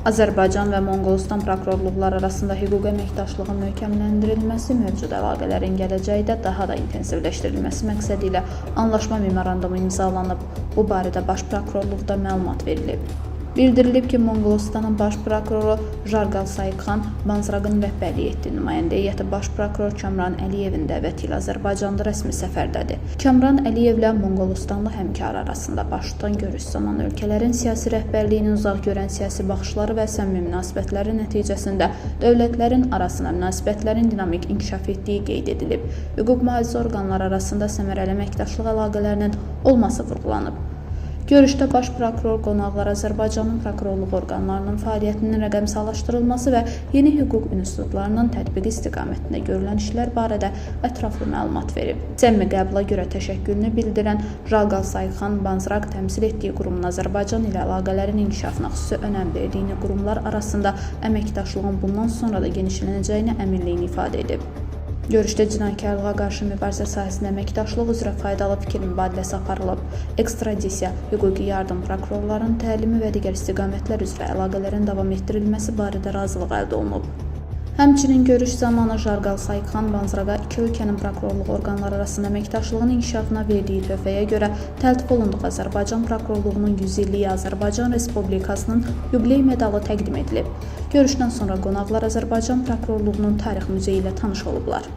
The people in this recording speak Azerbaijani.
Azərbaycan və Monqolistan prokurorluqları arasında hüquqi əməkdaşlığın möhkəmləndirilməsi, mövcud əlaqələrin gələcəkdə daha da intensivləşdirilməsi məqsədi ilə anlaşma memorandumu imzalanıb. Bu barədə Baş Prokurorluqda məlumat verilib. Bildirilib ki, Monqolistanın baş prokuroru Jargal Sayxan Banzraqın rəhbərlik etdiyi nümayəndə heyəti baş prokuror Kamran Əliyevin dəvəti ilə Azərbaycanda rəsmi səfərdədir. Kamran Əliyevlə Monqolistanlı həmkarı arasında baş tutan görüş zamanı ölkələrin siyasi rəhbərliyinin uzaq görən siyasi baxışları və səmimi münasibətləri nəticəsində dövlətlərin arasında münasibətlərin dinamik inkişaf etdiyi qeyd edilib. Hüquq mühafizə orqanları arasında səmərəli əməkdaşlıq əlaqələrinin olması vurğulanıb. Görüşdə baş prokuror qonaqlara Azərbaycanın prokurorluq orqanlarının fəaliyyətinin rəqəmsallaşdırılması və yeni hüquq institutlarının tətbiqi istiqamətində görülən işlər barədə ətraflı məlumat verib. Səmimi qəbula görə təşəkkürünü bildirən Jargal Sayxan Banzraq təmsil etdiyi qurumun Azərbaycan ilə əlaqələrin inkişafına xüsusi önəm verdiyini, qurumlar arasında əməkdaşlığın bundan sonra da genişlənəcəyinə əminliyini ifadə edib. Görüşdə cinayətkarlığa qarşı mübarizə sahəsində əməkdaşlıq üzrə faydalı fikir mübadiləsi aparılıb. Ekstradisiya, hüquqi yardım, prokurorların təlimi və digər istiqamətlər üzrə əlaqələrin davam etdirilməsi barədə razılıq əldə olunub. Həmçinin görüş zamanı Jargal Sayxan Banzraqa iki ölkənin prokurorluq orqanları arasında əməkdaşlığın inkişafına verdiyi töhfəyə görə təltif olunduğu Azərbaycan prokurorluğunun 100 illik Azərbaycan Respublikasının yubiley medalı təqdim edilib. Görüşdən sonra qonaqlar Azərbaycan prokurorluğunun tarix muzeyi ilə tanış olublar.